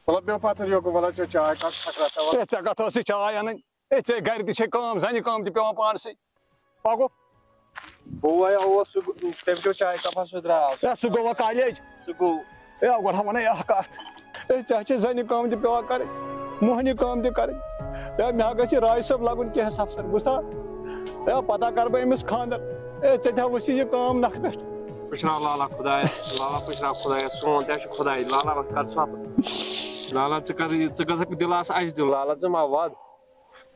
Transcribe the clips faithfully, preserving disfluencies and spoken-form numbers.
وَلہٕ بیٚہہ پَتھَر یوکُن، وَلہٕ چےٚ چاے کَپ ٹھَکرَس سا، وَلہٕ۔ ہے، ژےٚ کَتھ ٲسٕے چاے اَنٕنۍ؟ ہے، ژےٚ گَرِ تہِ چھے کٲم، زَنہِ کٲم تہِ پٮ۪وان پانسٕے۔ پَکو۔ بوے اوس سُہ، تٔمۍ کیو چاے کَپَس سُہ درٛاو۔ ہے، سُہ گوٚو وۄنۍ کالیج۔ سُہ گوٚو۔ ہے، گۄڈٕ ہا وَنَے اَکھ کَتھ۔ ہے، ژےٚ چھے زَنہِ کٲم تہِ پٮ۪وان کَرٕنۍ، موٚہنہِ کٲم تہِ کَرٕنۍ۔ ہے، مےٚ ہا گژھِ یہِ راج صٲب لَگُن کینٛہہ اَفسَر، بوٗزتھا؟ ہے، پَتہ کَرٕ بہٕ أمِس خانٛدَر۔ ہے، ژےٚ تہِ ہا ؤسی یہِ کٲم نَکھٕ پٮ۪ٹھ۔ پُشراو لالا خۄدایَس، لالا پُشراو خۄدایَس، سون تہِ ہا چھُ خۄداے، لالا وۄنۍ کَر ژھۄپہٕ۔ لالا، ژٕ کَر یہِ، ژٕ گژھکھ دِلاس اَسہِ دیُن، لالا، ژٕ ما وَد۔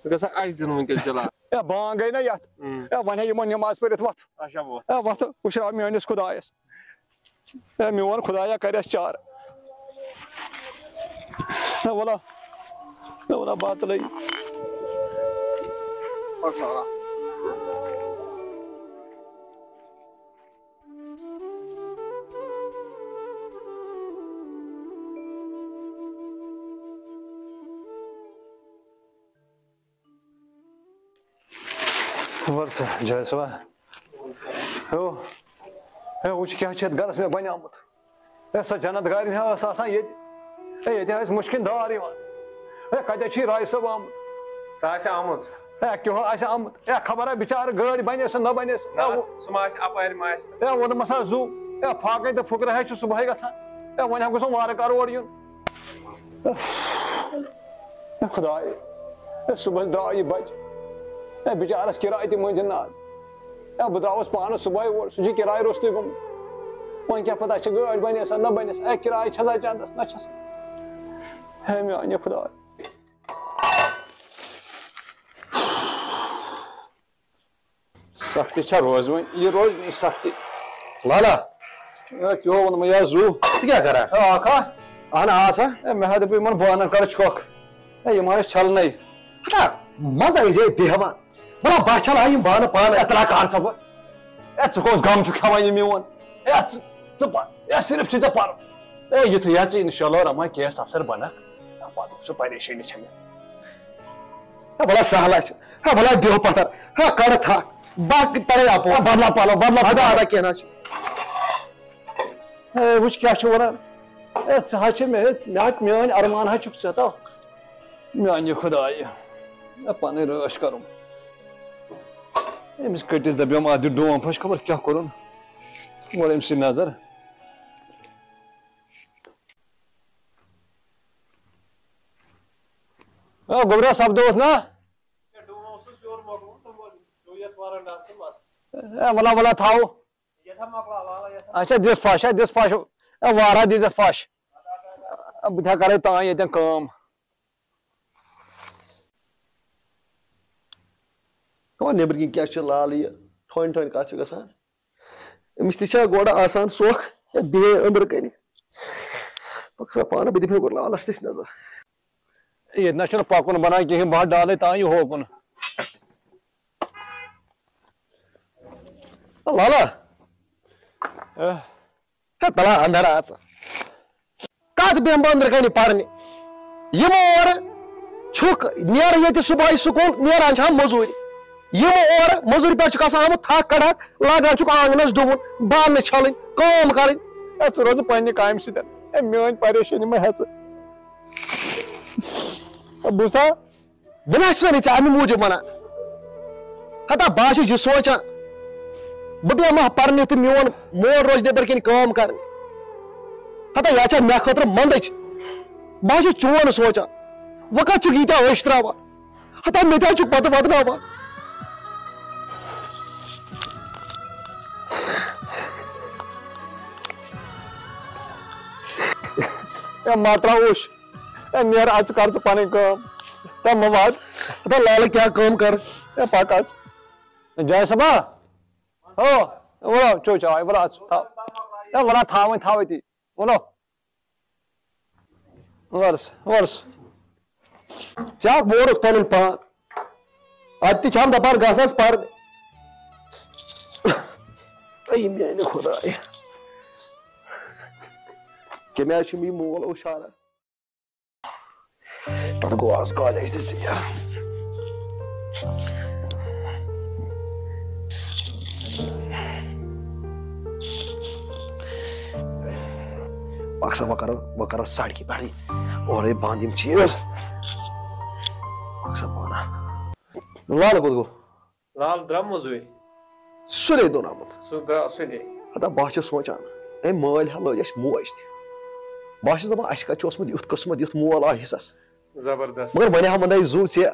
ژٕ گژھکھ اَسہِ دیُن وٕنۍکٮ۪س دِلاس۔ ہے، بانٛگ گٔے نہ یَتھ۔ اۭں۔ ہے، وۄنۍ ہے یِمو نٮ۪ماز پٔرِتھ وۄتھ۔ اچھا، وۄتھ۔ ہے، وۄتھ، پُشراو میٛٲنِس خۄدایَس۔ ہے، میون خۄدایا، کَر اَسہِ چارٕ۔ ہے، وَلا، ہے، وَلا، باتلٕے۔ وَل سا، جاے سا۔ ہیو، ہے، وٕچھ کیٛاہ چھِ یَتھ گَرَس مےٚ بَنیومُت۔ ہے، سۄ جنت گارِنۍ ہا ٲس آسان ییٚتہِ۔ ہے، ییٚتہِ ہا ٲسۍ مُشکِن دار یِوان۔ ہے، کَتہِ چھِ یہِ راج صٲب آمُت؟ سۄ آسہِ آمٕژ۔ ہے، کیٛاہ آسہِ آمُت؟ ہے، خبر ہا بِچارٕ گٲڑۍ بَنیس نہ بَنیس۔ ہے، نہ، وۄ-، سُہ ما آسہِ اَپارِ ما آسہِ۔ ہے، ووٚنمَس ہا زُو۔ ہے، فاقَے تہٕ فُکرٕ ہا چھُ صُبحٲے گژھان۔ ہے، وۄنۍ ہا گوٚژھ وارٕ کارٕ اورٕ یُن۔ اے خۄداے، اے صُبحَس درٛاو یہِ بَچہٕ۔ اے بِچارَس کِراے تہِ مٔنٛزِم نہٕ آز۔ اے بہٕ درٛاوُس پانہٕ صُبحٲے اور، سُہ چھُ کِراے روٚستُے گوٚمُت۔ وۄنۍ کیٛاہ پَتہ، اَسہِ چھِ گٲڑۍ بَنیسا نہ بَنیس، اے کِراے چھَسا چَندَس نہ چھَسا۔ ہے میٛانہِ خۄداے۔ سختی چھا روزِ وۄنۍ؟ یہِ روزِ نہٕ یہِ سختی۔ لالا۔ اے، کیٛاہ ووٚنمَے یا زُو؟ ژٕ کیٛاہ کران؟ اے، اکھ ہا۔ اہن آ سا۔ اے، مےٚ ہا دوٚپ یِمن بانن کر چھۄکھ۔ اے، یِم ہا ٲسۍ چھلنَے۔ ہتا، منٛزٕ ٲسۍ ہے بیٚہوان۔ مطلب، بہٕ چھلہٕ ہا یِم بانہٕ پانہٕ۔ اے، تَلہٕ ہا کر سا بہٕ۔ اے، ژٕ کۄس غم چھُکھ کھٮ۪وان یہِ میون؟ اے، ژٕ، ژٕ پَر۔ اے، صرف چھُے ژےٚ پَرُن۔ اے، یُتھُے ہا ژٕ انشاءاللہ الرحمن کے ایس افسر بنکھ، اے، پتہٕ وٕچھو پریشٲنی چھےٚ مےٚ۔ ہے وَلا سہلہ چھُ۔ ہے وَلا بیٚہو پَتھر۔ ہے کَڑٕ تھَکھ۔ باقٕے تَرے اَپور۔ ہے بدلا پَلو، بدلا اَدا، پَلو۔ اَدا کینٛہہ نہ چھُ۔ ہے وٕچھ کیٛاہ چھُ وَنان۔ ہے ژٕ حظ چھِ مےٚ، ہے مےٚ حظ میٛٲنۍ اَرمان حظ چھُکھ ژےٚ تو۔ میٛانہِ خۄدایہِ۔ ہے پَنٕنۍ رٲچھ کَرُن۔ أمِس کٔٹِس دَپیوم اَتھ دیُت ڈوم پھَش، خبر کیٛاہ کوٚرُن۔ گۄڈٕ أمۍ سٕے نظر۔ آ، گوٚبرا سپدوس نا؟ ہے، ڈوٗنۍ اوسُس یورٕ مۄکلومُت، تِم وٲلۍ یَتھ وَرَنڈَس تہٕ بَس۔ اے، وَلا، وَلا تھاو۔ یَتھ ہا مۄکلاو، وَلا، یَتھ ہا۔ اچھا، دِس پھَش، ہے، دِس پھَش۔ اے، وارہ دِس پھَش۔ اے، بہٕ تہِ ہا کَرَے تام ییٚتٮ۪ن کٲم۔ گوٚو نیٚبرۍ کِنۍ کیٛاہ چھِ لالہٕ یہِ ٹھۄنۍ ٹھۄنۍ کَتھ چھِ گژھان؟ أمِس تہِ چھا گۄڈٕ آسان سۄکھ، ہے، بیٚہے أنٛدرٕ کَنہِ۔ بہٕ کھسا پانہٕ، بہٕ دِمہٕ ہا گۄڈٕ لالَس تہِ نظر۔ ییٚتہِ نہ چھُنہٕ پَکُن بَنان کِہیٖنۍ، بہٕ ہا ڈالَے تام یہِ ہوکُن۔ لالا۔ اہ۔ ہے، تَلہٕ ہا اَنٛدر اَژ۔ کَتھ بیٚہمہٕ بہٕ أنٛدرٕ کَنہِ پَرنہِ؟ یِمہٕ اورٕ چھُکھ نیران ییٚتہِ صُبحٲے سکوٗل، نیران چھِ ہم مٔزوٗرِ۔ یِمہٕ اورٕ مٔزوٗرِ پٮ۪ٹھ چھُکھ آسان آمُت، تھَکھ کَڑان، لاگان چھُکھ آنٛگنَس ڈُوُن، بانہٕ چھَلٕنۍ، کٲم کَرٕنۍ۔ ہے، ژٕ روزٕ پنٛنہِ کامہِ سۭتۍ۔ ہے، میٛٲنۍ پریشٲنی مہ ہےٚ ژٕ۔ ہے، بوٗزتھا؟ بہٕ نہ چھُسے نہٕ ژےٚ اَمہِ موٗجوٗب وَنان۔ ہتا بہٕ ہا چھُس یہِ سونٛچان، بہٕ بیٚہمہٕ ہا پَرنہِ تہٕ میون مول روزِ نیٚبرٕ کِنۍ کٲم کَرنہِ۔ ہتا یہِ ہا چھےٚ مےٚ خٲطرٕ منٛدٕچ۔ بہٕ ہا چھُس چون سونٛچان، وۄنۍ کَتھ چھُکھ ییٖتیٛاہ أچھ ترٛاوان؟ ہتا مےٚ تہِ ہا چھُکھ پَتہٕ وَدناوان۔ اے ماترا اوش۔ اے، نیر، اَژ کر ژٕ پنٕنۍ کٲم۔ اے، مہٕ وات۔ اے، لالہٕ کیٛاہ کٲم کر۔ اے، پکھ اَژ۔ جاے صٲبا۔ ہو۔ وَلہٕ، چو چاے، وَلہٕ اَژ۔ تھاو۔ اے، وَلہٕ تھاو وۄنۍ، تھاو أتی۔ وَلہٕ۔ وَلہٕ، وَلہٕ۔ ژےٚ اکھ مورُکھ پنُن پان۔ اَتہِ تہِ چھِ ہم دَپان گژھ حظ پَرنہِ۔ اے میٛانہِ خۄدایہِ۔ کَمہِ آیہِ چھُم یہِ مول اوشارا؟ پَتہٕ گوٚو آز کالیج تہِ ژیر۔ اکھ سا، وۄنۍ کرو، وۄنۍ کرو سڑکہِ پٮ۪ٹھٕے۔ اورے بنٛد یِم چیٖز۔ اکھ سا پانہ۔ لال کوٚت گوٚو؟ لال درٛاو مٔزوٗرِ۔ سُلے دوٚن آمُت۔ سُہ درٛاو سُلے۔ ہتا بہٕ ہا چھُس سونٛچان، أمۍ مٲلۍ ہا لٲج اَسہِ موج تہِ۔ بہٕ ہا چھُس دَپان، اَسہِ کَتہِ چھُ اوسمُت یُتھ قٕسمت، یُتھ مول آو حِصَس۔ زبردست۔ مگر وۄنۍ ہا وَنَے زُو ژےٚ،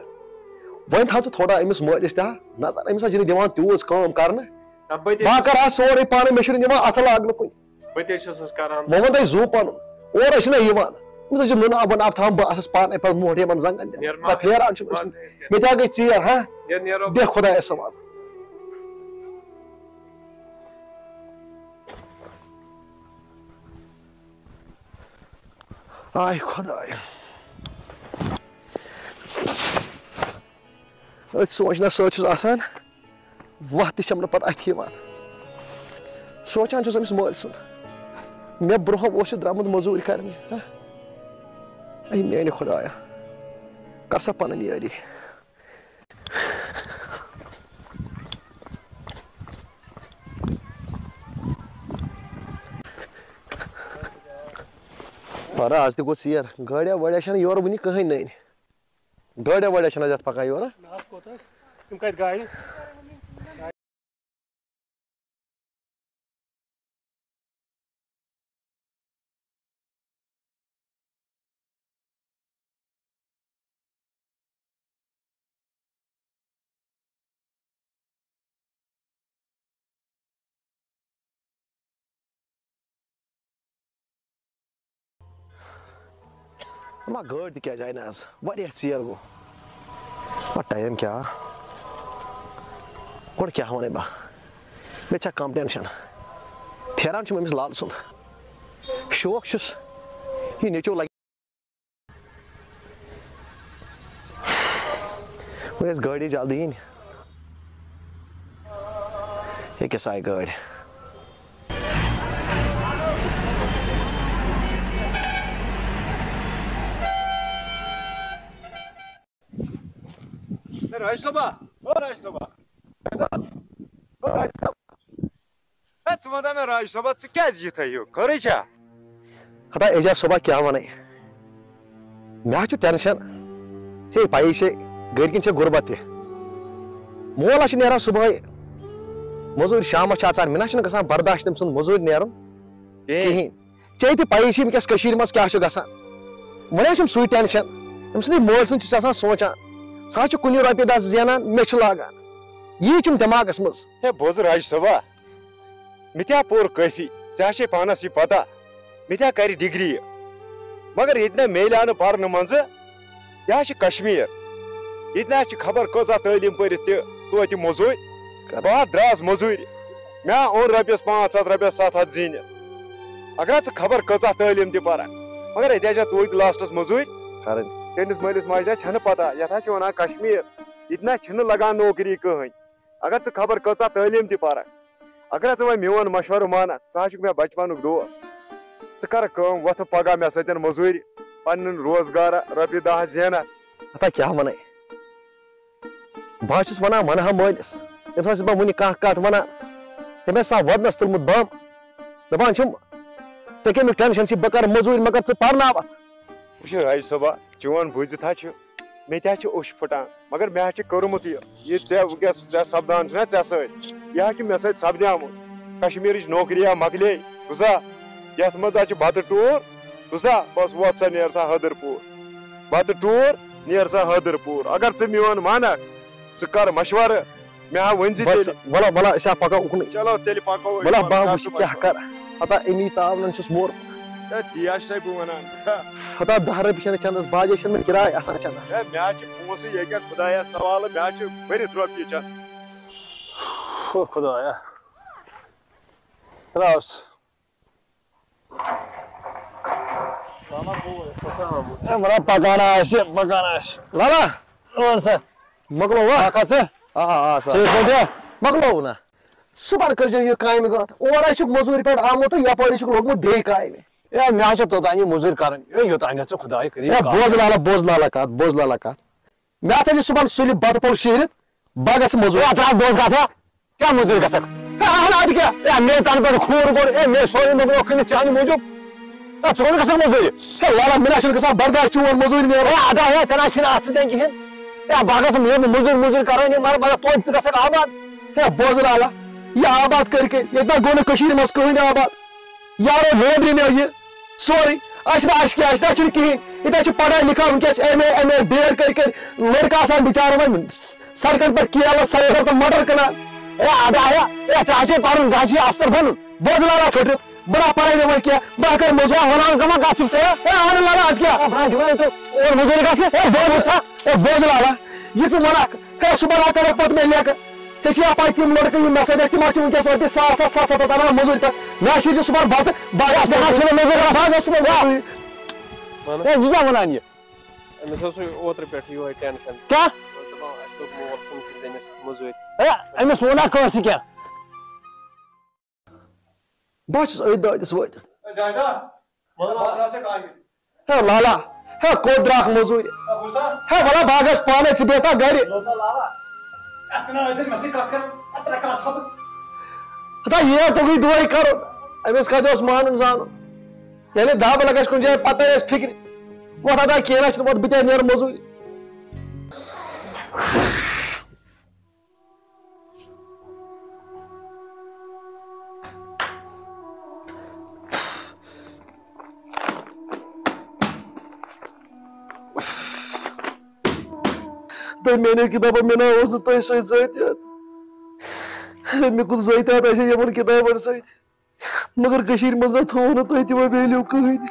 وۄنۍ تھاو ژٕ تھوڑا أمِس مٲلِس تہِ ہا نظر، أمِس ہا چھِنہٕ دِوان تیوٗژ کٲم کَرنہٕ۔ نہ، بہٕ تہِ بہٕ ہا چھُس کَرٕ ہا سورُے پانَے، مےٚ چھُنہٕ دِوان اَتھٕ لاگنہٕ کُنہِ۔ بہٕ تہِ چھُسَس کران۔ وۄنۍ وَن تۄہہِ زُو پَنُن۔ اورٕ ٲسِو نہ یِوان۔ أمِس حظ چھِ نُنہٕ آبَن آب تھاوان، بہٕ آسَس پانَے پَتہٕ موٹھ یِمَن زنٛگَن دِوان۔ نیر ما۔ پَتہٕ پھیران چھُم أمِس۔ بَس۔ مےٚ تہِ ہا گٔے ژیر، ہا؟ نیر، نیرو۔ بیٚہہ خۄدایَس حوالہٕ۔ آے خۄدایا۔ أتھۍ سونٛچنَس سۭتۍ چھُس آسان۔ وَتھ تہِ چھَم نہٕ پَتہٕ اَتھِ یِوان۔ سونٛچان چھُس أمِس مٲلۍ سُنٛد۔ مےٚ برٛونٛہہ اوس یہِ درٛامُت مٔزوٗرۍ کَرنہِ، ہا؟ اے میٛانہِ خۄدایا، کَر سا پَنٕنۍ یٲری۔ پَرٕ آز تہِ گوٚو ژیر۔ گٲڑیٛا وٲڑیٛا چھَنہٕ یورٕ وٕنہِ کٕہٕنۍ نٔنۍ۔ گٲڑیٛا وٲڑیٛا چھَنہٕ اَسہِ یَتھ پَکان یورٕ۔ نہ حظ، کوٚت حظ؟ تِم کَتہِ گاڑِ؟ اما گٲڑۍ تہِ کیٛازِ آیہِ نہٕ آز؟ واریاہ ژیر گوٚو۔ اما ٹایم کیٛاہ؟ گۄڈٕ کیٛاہ وَنَے بہٕ؟ مےٚ چھا کَم ٹٮ۪نشَن؟ پھیران چھُم أمِس لال سُنٛد۔ شوق چھُس، یہِ نیٚچو لَگہِ۔ وۄنۍ گژھِ گٲڑی جلدی یِنۍ۔ ییٚکیٛاہ سۄ آیہِ گٲڑۍ۔ ہے راج صٲبا، او راج صٲبا۔ ہے، ژٕ وَنتا مےٚ راج صٲبا، ژٕ کیٛازِ یِتھَے ہیوٗ؟ خٲرٕے چھا؟ ہتا اعجاز صٲبا، کیٛاہ وَنَے؟ مےٚ ہا چھُ ٹٮ۪نشَن۔ ژےٚ پَیی چھے، گَرِکٮ۪ن چھےٚ غُربت تہِ۔ مول ہا چھُ نیران صُبحٲے مٔزوٗرۍ، شامَس چھُ اَژان۔ مےٚ نہ چھُنہٕ گژھان برداش تٔمۍ سُنٛد مٔزوٗرۍ نیرُن کِہیٖنۍ۔ کِہیٖنۍ۔ ژےٚ تہِ پَیی چھِ وٕنکیٚس کٔشیٖرِ منٛز کیٛاہ چھُ گژھان۔ وۄنۍ حظ چھُم سُے ٹٮ۪نشَن۔ أمۍ سٕنٛدِ مٲلۍ سُنٛد چھُس آسان سونٛچان۔ سُہ حظ چھُ کُنہِ رۄپیہِ دَہ زینان، مےٚ چھُ لاگان۔ یی چھُم دٮ۪ماغَس منٛز۔ ہے، بوز راج صٲبا، مےٚ تہِ ہا پوٚر کٲفی، ژےٚ ہا چھے پانَس یہِ پَتہ، مےٚ تہِ ہا کَرِ ڈگری یہِ۔ مگر ییٚتہِ نہ میلیٛاو نہٕ پَرنہٕ منٛزٕ، یہِ حظ چھِ کشمیٖر۔ ییٚتہِ نہ حظ چھِ خبر کۭژاہ تعلیٖم پٔرِتھ تہِ توتہِ مٔزوٗرۍ۔ بہٕ حظ درٛاس مٔزوٗرِ۔ مےٚ ہا اوٚن رۄپیَس پانٛژھ ہَتھ، رۄپیَس سَتھ ہَتھ زیٖنِتھ۔ اگر حظ ژٕ خبر کۭژاہ تعلیٖم تہِ پَرَکھ، مگر ییٚتہِ حظ چھےٚ توتہِ لاسٹَس مٔزوٗرۍ کَرٕنۍ۔ تُہٕنٛدِس مٲلِس ماجہِ حظ چھَنہٕ پَتہ، یَتھ حظ چھِ وَنان کشمیٖر۔ ییٚتہِ نہ حظ چھِنہٕ لَگان نوکری کٕہٕنۍ۔ اگر ژٕ خبر کۭژاہ تعلیٖم تہِ پَرَکھ، اگر ژٕ وۄنۍ میون مشورٕ مانکھ، ژٕ ہا چھُکھ مےٚ بچپنُک دوس۔ ژٕ کر کٲم، وۄتھٕ پگاہ مےٚ سۭتۍ مٔزوٗرِ، پنُن روزگارا رۄپیہِ دَہ زینکھ۔ ہتا کیٛاہ وَنَے؟ بہٕ حظ چھُس وَنان، وَنہٕ ہا مٲلِس۔ تٔمِس حظ چھُس بہٕ وٕنہِ کانٛہہ کَتھ وَنان۔ تٔمۍ حظ چھُ آسان وَدنَس تُلمُت بَم۔ دَپان چھُم، "ژےٚ کَمیُک ٹٮ۪نشَن چھُے؟ بہٕ کَرٕ مٔزوٗرۍ، مگر ژٕ پَرناوَتھ۔" وٕچھ حظ راج صٲبا، چون بوٗزِتھ حظ چھُ، مےٚ تہِ حظ چھُ اوٚش پھٕٹان، مگر مےٚ حظ چھُ کوٚرمُت یہِ، یہِ ژےٚ وٕنکیٚس ژےٚ سپدان چھُنہ ژےٚ سۭتۍ، یہِ حظ چھُ مےٚ سۭتۍ سپدیومُت۔ کشمیٖرٕچ نوکری ہا مۄکلے، بوٗزتھا؟ یَتھ منٛز حظ چھُ بَتہٕ ٹوٗر، بوٗزتھا؟ بَس وۄتھ سا، نیر سا حٲدٕر پوٗر۔ بَتہٕ ٹوٗر، نیر سا حٲدٕر پوٗر۔ اگر ژٕ میون مانکھ، ژٕ کر مشورٕ، مےٚ ہا ؤنۍ زِ بس، تیٚلہِ۔ وَلہ، وَلہ، أسۍ ہا پَکو اُکنُے۔ چلو، تیٚلہِ پَکو أسۍ وَلہ، پَتہٕ بہٕ ہا کَتھ وٕچھِ کیٛاہ باتھ۔ کَرٕ۔ ہتا أمی تاونَن چھُس موٚر۔ ہے، تی ہا چھُسَے بہٕ وَنان۔ ہتا دَہ رۄپیہِ چھَنہٕ چَندَس، باجے چھَنہٕ مےٚ کِراے آسان چَندَس۔ ہے، مےٚ ہا چھِ پونٛسہٕ ییٚکیٛاہ خۄدایَس حوالہٕ، مےٚ ہا چھِ بٔرِتھ رۄپیہِ چَندَس۔ ہو خۄدایا۔ ترٛاوس۔ ہے، وَلہٕ پَکان آسہِ، پَکان آسہِ۔ لالا، وَن سا۔ مۄکلو وا؟ اَکھ ہَتھ سا۔ آ، آ، آ، سا۔ ٹھیٖک پٲٹھۍ چھا؟ مۄکلو نا۔ صُبحن کٔرۍزیو یہِ کامہِ گٲنٛٹ۔ اورٕ آسیُکھ مٔزوٗرِ پٮ۪ٹھ آمُت تہٕ یَپٲرۍ چھُکھ لوٚگمُت بیٚیہِ کامہِ۔ ہے، مےٚ ہا چھےٚ توٚتام یہِ مٔزوٗرۍ کَرٕنۍ۔ ہے، یوٚتام گژھِ ژٕ خۄداے کٔرِتھ ہے، کَم۔ بوز لالا، بوز لالا کَتھ، بوز لالا کَتھ۔ مےٚ ہسا چھِ صُبحن سُلہِ بَتہٕ پھوٚل شیٖرِتھ، بہٕ گژھٕ مٔزوٗرۍ۔ ہے، ترٛاو بوز کَتھ، ہے۔ کیٛاہ مٔزوٗرۍ گژھکھ؟ ہے، اَہَن، اَدٕ کیٛاہ؟ ہے، مےٚ تَنہٕ پٮ۪ٹھ خوٗن کوٚر، ہے، مےٚ سورُے مۄکلیو کٕنِتھ چانہِ موٗجوٗب۔ ہے، ژٕ کوٚت گژھکھ مٔزوٗرِ؟ ہے، لالا، مےٚ نہ چھُنہٕ گژھان برداش چون مٔزوٗرِ نیرُن۔ ہے، ادا، ہے، ژےٚ نہ چھِنہٕ اَتھ سۭتۍ کِہیٖنۍ۔ ہے، بہٕ ہا گژھٕ، مےٚ نہٕ مٔزوٗرۍ مٔزوٗرۍ کَرٲنی، مگر، مگر توتہِ ژٕ گژھکھ آباد۔ ہے، بوز لالا، یہِ آباد کٔرۍ کٔرۍ، ییٚتہِ نہ گوٚو نہٕ کٔشیٖرِ منٛز کٕہٕنۍ آباد۔ یارو وونٛڈرِ مےٚ یہِ سورُے۔ اَسہِ نہ، اَسہِ کیٛاہ، اَسہِ نہ چھُنہٕ کِہیٖنۍ۔ ییٚتہِ حظ چھِ پَڑھا لِکھا وٕنکیٚس M A, M A, B Ed کٔرۍ کٔرۍ لٔڑکہٕ آسان بِچارٕ وۄنۍ سڑکن پٮ۪ٹھ کیلہٕ، سیفر تہٕ مٹر کٕنان۔ ہے، ادا، ہے، ہے، ژےٚ آسہِ پَرُن، ژےٚ آسہِ افسر بَنُن۔ بوز لالا ژھوٚٹرِتھ، بہٕ نہ پَرے نہٕ وۄنۍ کینٛہہ، بہٕ ہا کَرٕ مٔزوٗر۔ وَنان کَمَن کَتھ چھُکھ ژٕ؟ ہے، اَہَن لالا، اَدٕ کیٛاہ؟ آ، برٛونٛٹھ وَنان ژٕ اور مٔزوٗرِ گژھنہٕ۔ ہے، بوز ژٕ، ہے، بوز لالا، یہِ ژٕ وَنکھ، ہے، صُبحن ہا کَرَکھ پَتہٕ مےٚ لیکہٕ۔ ژےٚ چھِ یا پَے تِم لٔڑکہٕ یِم مےٚ سۭتۍ ٲسۍ، تِم حظ چھِ وٕنکیٚس رۄپیہِ ساس، ساس ستھ ہَتھ اَنان مٔزوٗرۍ پٮ۪ٹھ۔ مےٚ حظ چھِ یہِ صُبحن بَتہٕ، بَتہٕ، بَتہٕ حظ چھِ مےٚ مٔزوٗرۍ آسان، مےٚ صُبحن مٔزوٗرۍ۔ ہے، یہِ کیٛاہ وَنان یہِ؟ أمِس اوس سُہ اوترٕ پٮ۪ٹھ یِہوٚے ٹٮ۪نشَن۔ کیٛاہ؟ دوٚپُن، اَسہِ دوٚپ مول کُن ژٕ زٔمِس مٔزوٗرۍ۔ ہے، أمِس ووٚن نا کٲنٛسہِ کینٛہہ؟ بہٕ چھُس أتھۍ دٲدِس وٲتِتھ۔ ہے، جاویدا، مطلب، اَتھ درٛاو سا کامہِ۔ ہے لالا، ہے کوٚت درٛاکھ مٔزوٗرِ؟ ہے، بوٗزتھا؟ ہے وَلا بہٕ ہا گژھٕ پانَے، ژٕ بیٚہتھا گَرِ؟ بوٗزتھا لالا؟ اَسہِ چھِنہ أتھۍ مےٚ سۭتۍ کَتھ کَران، اَتھ ترٛےٚ کَتھ سَپٕد۔ ہتا یہِ ہا توٚگُے دۄہَے کَرُن، أمِس کَتہِ اوس مانُن زانُن؟ ییٚلہِ دَب لَگہِ اَسہِ کُنہِ جایہِ، پَتہٕ تَرِ اَسہِ فِکرِ۔ وۄتھ ہتا کینٛہہ نہ چھُنہٕ، وۄتھ بہٕ تہِ ہا نیرٕ مٔزوٗرِ۔ تۄہہِ میانیو کِتابو مےٚ نہ اوس نہٕ تۄہہِ سۭتۍ ذٲتی یاد۔ مےٚ کُن ذٲتی یاد آسہِ ہا یِمن کِتابن سۭتۍ۔ مگر کٔشیٖرِ منٛز نہ تھوٚو نہٕ تۄہہِ تِمو ویلیوٗ کٕہٕنۍ۔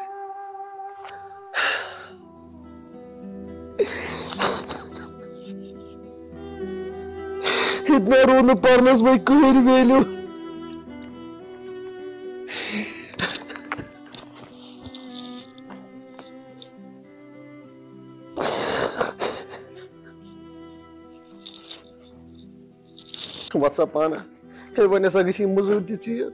ییٚتہِ نہ روٗد نہٕ پرنس وۄنۍ کٕہٕنۍ ویلیوٗ۔ وَتھ سا پانہٕ۔ ہے، وۄنۍ ہسا گٔژھ یہِ مٔزوٗرۍ تہِ ژیر۔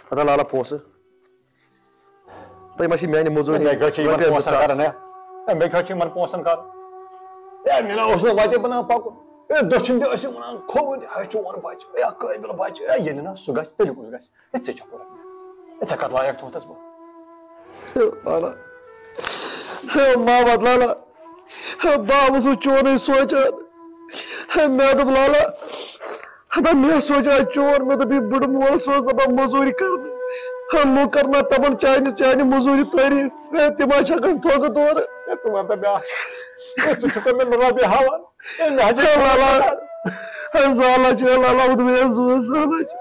پتہ لالا پونٛسہٕ۔ تۄہہِ ما چھِ میانہِ موٚزوٗرِ مےٚ کیٛاہ چھِ یِمن رۄپیَس زٕ پونٛسَن ساس؟ کَران، ہے؟ ہے، مےٚ کیٛاہ چھِ یِمن پونٛسَن کَرُن؟ ہے، مےٚ نہ اوس نہٕ وَتہِ بَنان پَکُن۔ ہے، دٔچھِنۍ تہِ ٲسِو وَنان، کھووُر تہِ، ہے، چون بَچہٕ، ہے، قٲبِل بَچہٕ، ہے، ییٚلہِ نہٕ سُہ گژھِ، تیٚلہِ کُس گژھِ؟ ہے، ژےٚ چھَکھ وَنان۔ ہے، ژےٚ کَتھ لایق تھوٚوتھَس بہٕ؟ ہے، لالا۔ ہے، محمد لالا۔ ہے، بہٕ آوُس وۄنۍ چونُے سونٛچان۔ ہے، مےٚ دوٚپ، لالا، ہتا مےٚ سونٛچ آز چون، مےٚ دوٚپ، یہِ بٕڈٕ مول سوز دَپان مٔزوٗرۍ کَرنہِ۔ ہا، لوٗکھ کَرنا تِمَن چانہِ، چانہِ مٔزوٗرِ تعریٖف۔ ہے، تِم ہا چھِ ہٮ۪کان تھوٚکہٕ تورٕ۔ ہے، ژٕ وَن تہٕ بیٛاکھ۔ ہے، ژٕ چھُکھ مےٚ رۄپیہِ ہاوان۔ ہے، مےٚ حظ چھِ ہے، لالا۔ ہے، زالہ چھِ، ہے، لالا، ووٚن مےٚ، ہے، زُوَس زالہ چھِ۔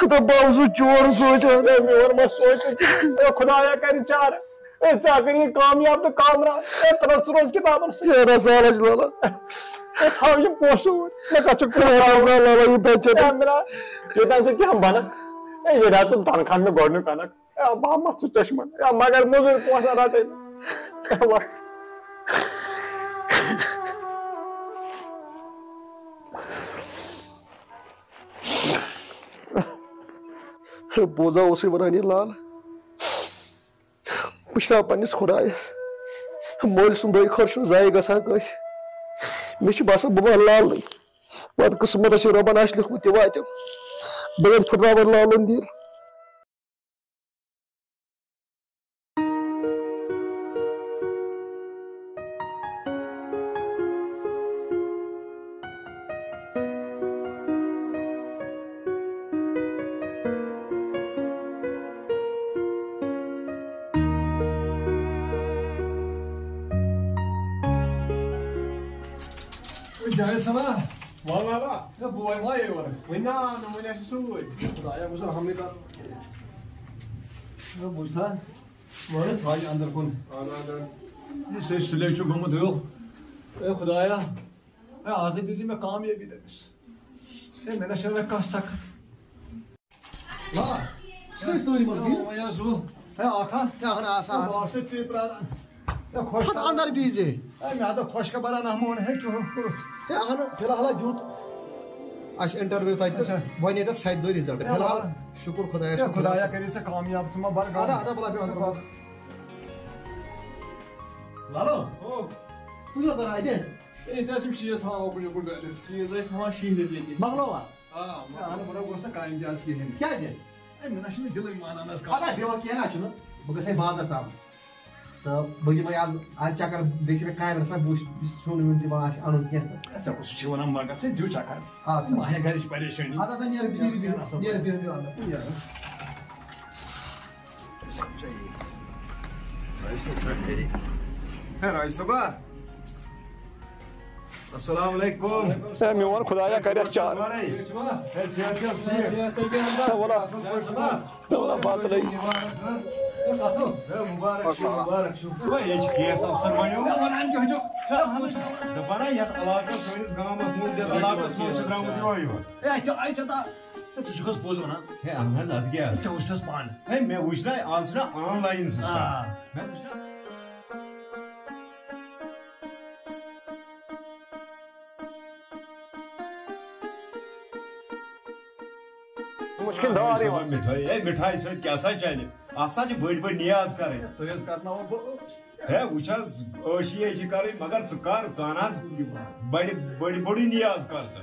ہتا بہٕ اوسُس چون سونٛچان۔ ہے، میون ما سونٛچ ژٕ کِہیٖنۍ۔ ہے، خۄدایا کَرِ چارٕ۔ ہے، ژٕ ہا کٔرِن کامیاب تہٕ کامران۔ ہے، ترٛٹھ ژٕ روز کِتابَن سۭتۍ۔ ہے، رَس حالہ چھِ لالا۔ ہے، تھاو یِم پونٛسہٕ اوٗرۍ۔ مےٚ کَتھ چھُ ہے، پونٛسہٕ تھاوُن؟ لالا، یہِ بَچَن۔ ہے، مِرا، یوٚتام ژےٚ کینٛہہ بَنَن۔ ہے، ییٚلہِ ہا ژٕ تَنخواہ مےٚ گۄڈٕنیُک اَنَکھ۔ ہے، بہٕ ہا مَتھ ژٕ چشمَن۔ ہے، مگر مٔزوٗرۍ پونٛسہٕ رَٹَے نہٕ۔ ہے، وَ-، ہے، بوزا اوسُے وَنان یہِ لال۔ بہٕ چھُس پننِس خۄدایَس، مٲلۍ سُنٛد دۄے خٲر چھُنہٕ ضایع گژھان کٲنٛسہِ۔ مےٚ چھُ باسان بہٕ بنہٕ لالٕے۔ پتہٕ قٕسمتس یہِ رۄبن آسہِ لیوٗکھمُت تہِ واتہِ۔ بہٕ گژھٕ پھٕٹراوَن لالُن دِل۔ جاوید صٲبا۔ وَل وَل وَل۔ ہے، بوے ما یہِ یورٕ؟ وٕنہِ نہ آو نہٕ، وٕنہِ آسہِ سۭتۍ۔ خۄدایا، بہٕ چھُس حملہٕ کَرُن۔ ہے، بوٗزتھا؟ وَلہٕ تھاو یہِ اَندَر کُن۔ یُس أسۍ سُلے چھُ گوٚمُت ہیوٗ۔ اے خۄدایا، اے آزٕے دِژٕے مےٚ کامیٲبی تٔمِس۔ اے مےٚ نہ چھَنہٕ وۄنۍ کانٛہہ سَخت۔ لا، ژٕ کیٛازِ تۭرِ منٛز بِہِتھ؟ وۄنۍ حظ ہُہ۔ اے اَکھ ہا۔ کیٛاہ وَنان آسان؟ بہٕ آسہٕ ژےٚ پرٛاران۔ اے خۄش پَتہٕ اَندَر بِہزِ۔ اے مےٚ ہا دوٚپ خۄش خبر ہنا مون ہے کیوں کوٚرُتھ۔ ہے اَہنُو، فی الحال ہا دیُت اَسہِ interview تَتہِ تہٕ اچھا۔ وۄنۍ ییٚتٮ۪تھ سَتہِ دۄہہِ result۔ ہے فی الحال وَلہٕ۔ شُکُر خۄدایَس ہے کُن۔ خۄدایا کٔرِو ژےٚ کامیاب، ژٕ ما بَر غم۔ اَدٕ، اَدٕ، بَلہٕ بیٚہہ اَندَر۔ لالو، او۔ کُنہِ دۄہ کَرو اَتہِ۔ ہے، ییٚتہِ ٲسۍ یِم چیٖز تھاوان اُکُن یُکُن ڈٲلِتھ۔ چیٖز ٲسۍ تھاوان شیٖرِتھ ییٚتہِ۔ مۄکلووا؟ آ، ہے، اَہنُو، بہٕ نہ گوس نہٕ کامہِ تہِ آز کِہیٖنۍ۔ کیٛازِ؟ ہے، مےٚ نہ چھُنہٕ دِلٕے مانان آز کَتھ۔ اَدٕ بیٚہو، کینٛہہ نہ چھُنہٕ۔ بہٕ گژھٕ ہے بازر تام۔ تہٕ بہٕ دِمَے آز، آز چکر، بیٚیہِ چھِ مےٚ کامہِ رژھا، بہٕ وٕچھِ، یہِ سیُن ویُن تہِ ما آسہِ اَنُن کینٛہہ تہٕ۔ ہے، ژےٚ کُس چھُے وَنان، مگر ژٕ دِیِو چکر۔ اَدٕ سا۔ ماہہِ گرِچ پریشٲنی۔ اَدٕ، اَدٕ، نیر، بِہِو، بِہِو، نیر، بِہِو، بِہِو، اَدٕ، نیر۔ ہے، راج صٲبا۔ السلام علیکم۔ ہے، میون خدایا، کَرٮ۪س چار۔ ہے، صحت چھا ٹھیٖک؟ ہے، وَلہٕ۔ اَصٕل پٲٹھۍ چھُکھا؟ ہے، وَلہٕ، بَتہٕ لٔگۍ۔ ہے، مُبارک چھُ، مُبارک چھُ۔ ہے، یہِ چھُ کے ایس افسر وَنیو۔ دَپان ہا، یَتھ علاقَس، سٲنِس گامَس منٛز، یَتھ علاقَس منٛز چھُ درٛامُت یِہوٚے یوت۔ ہے، اَتہِ چھُ، اَتہِ چھُ تا-، ہے، ژٕ چھُکھ حظ پوٚز وَنان؟ ہے، اَہَن حظ، اَدٕ کیٛاہ؟ ژےٚ وٕچھتھَس پانہٕ۔ ہے، مےٚ وٕچھ نہ، آز چھُنہ online system۔ آ۔ مےٚ وٕچھ نہ۔ مُشکِل دور یِوان۔ مِٹھٲے، ہے، مِٹھایہِ سۭتۍ کیٛاہ سا چَلہِ؟ اَتھ سا چھِ بٔڑۍ بٔڑۍ نیاز کَرٕنۍ۔ تُہۍ حظ کَرناوو بہٕ۔ ہے، وٕچھ حظ، ٲشی ہے چھِ کَرٕنۍ، مگر ژٕ کَر، ژٕ اَن حظ بَڑِ، بٔڑِ، بٔڑٕے نیاز کَر ژٕ۔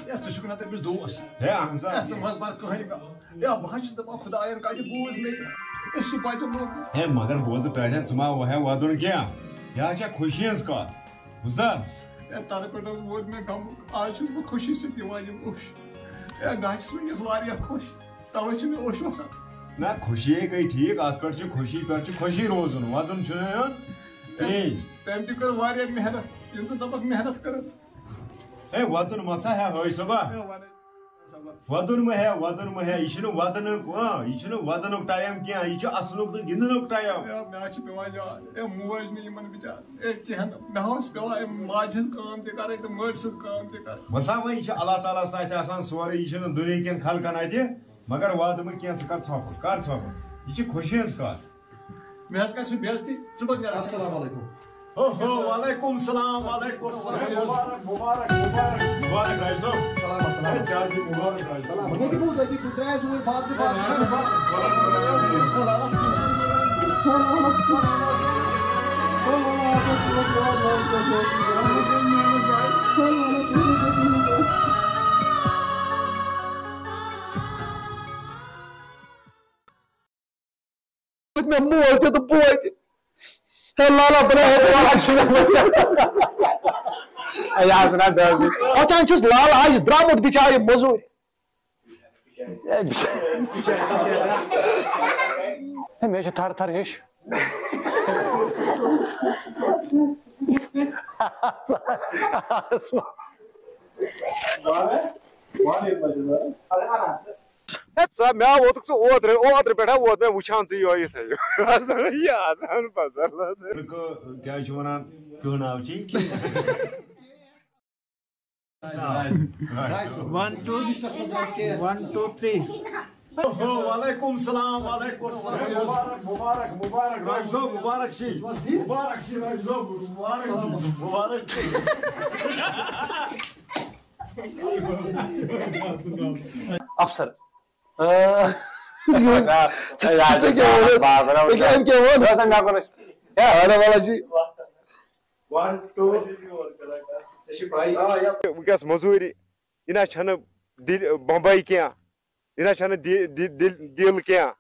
ہے، ژٕ چھُکھ نہ تٔمِس دوس۔ ہے، اَہَن سا۔ ہے، ژٕ مہ حظ بَر کٕہٕنۍ غم۔ ہے، بہٕ حظ چھُس دَپان، خۄدایَن کَتہِ بوٗز مےٚ یہِ؟ أسۍ چھِ بَچہٕ لوٚگمُت۔ ہے، مگر بوز ٹٲٹھٮ۪ن، ژٕ ما وَہے وَدُن کینٛہہ؟ یہِ حظ چھےٚ خوشی ہٕنٛز کَتھ۔ بوٗزتھا؟ ہے، تَنہٕ پٮ۪ٹھ حظ ووت مےٚ غمُک، آز چھُس بہٕ خوشی سۭتۍ یِوان یِم اوٚش۔ ہے، گاہ چھُس وٕنکیٚس واریاہ خۄش، تَوَے چھُ مےٚ اوٚش وَسان۔ نہ، خوشی گٔے ٹھیٖک، اَتھ پٮ۪ٹھ چھِ خوشی، پٮ۪ٹھ چھُ خوشی روزُن، وَدُن چھُنہٕ یُن کِہیٖنۍ۔ تٔمۍ تہِ کٔر واریاہ محنت، ییٚلہِ ژٕ دَپَکھ محنت کٔرٕتھ۔ ہے، وَدُن مَسا ہے، حٲج صٲبا۔ ہے، وَدُن۔ وَدُن مہ ہے، وَدُن مہ ہے، یہِ چھُنہٕ وَدنُک، اۭں، یہِ چھُنہٕ وَدنُک time کینٛہہ، یہِ چھُ اَسنُک تہٕ گِنٛدنُک time۔ ہے، مےٚ حظ چھِ پٮ۪وان یاد، ہے، موج نہٕ یِمَن بِچارٕ، ہے، کینٛہہ نہٕ، مےٚ اوس پٮ۪وان أمۍ ماجہِ ہٕنٛز کٲم تہِ کَرٕنۍ تہٕ مٲلۍ سٕنٛز کٲم تہِ کَرٕنۍ۔ وۄنۍ سا، وۄنۍ یہِ چھُ اللہ تعالیٰ ہَس اَتھِ آسان سورُے، یہِ چھُنہٕ دُنیہٕ کٮ۪ن خلقَن اَتھِ، مگر وَدٕ مہٕ کینٛہہ، ژٕ کَر ژھۄپہٕ، کَر ژھۄپہٕ، یہِ چھِ خوشی ہٕنٛز کَتھ۔ مےٚ حظ کَرِ سُہ بے عزتی، ژٕ کوٚت نیرَکھ؟ السلام علیکم۔ ہو، ہو، وعلیکم السلام، وعلیکم السلام۔ مبارک، مبارک، مبارک۔ مبارک راج صٲب۔ سلام، السلام۔ ہے، کیٛاہ چھِ مبارک راج صٲب؟ مےٚ تہِ بوٗز أتی، بہٕ درٛایس وۄنۍ بازرٕ، بازرٕ۔ مےٚ مول تہِ تہٕ بوے تہِ۔ ہے لالا، بہٕ نہ ہٮ۪کہٕ وَنان۔ ہے، یہِ حظ نہ ڈٲرزِ۔ پَتہٕ چھُس لال آز درٛامُت بِچارِ مٔزوٗرِ۔ ہے، بِچارِ۔ ہے، مےٚ چھِ تھر تھر ہِش۔ ہے، ژٕ، مےٚ ہا ووتُکھ ژٕ اوترٕ، اوترٕ پٮ۪ٹھ ہا ووت مےٚ وٕچھان ژٕ یِہوٚے یِتھَے۔ یہِ آسان پَزَر۔ کیٛاہ چھِ وَنان، کیٛاہ ناو چھِ؟ One, two, one, two, three. ہو، وعلیکم السلام، وعلیکم السلام۔ مبارک، مبارک، مبارک، راج صٲب، مبارک چھی۔ مبارک چھی، راج صٲب، مبارک چھی، مبارک چھی۔ افسر۔ آ، ژٕ، ژٕ کیٛاہ ووٚنُتھ؟ أمۍ کیٛاہ ووٚن؟ اَہَن حظ، وَلہٕ جی۔ One, two۔ وٕنکیٚس مٔزوٗرِ، یہِ نہ چھَنہٕ دِل، بمبے کینٛہہ، یہِ نہ چھَنہٕ دِ-، دِ-، دِل، دِل کینٛہہ۔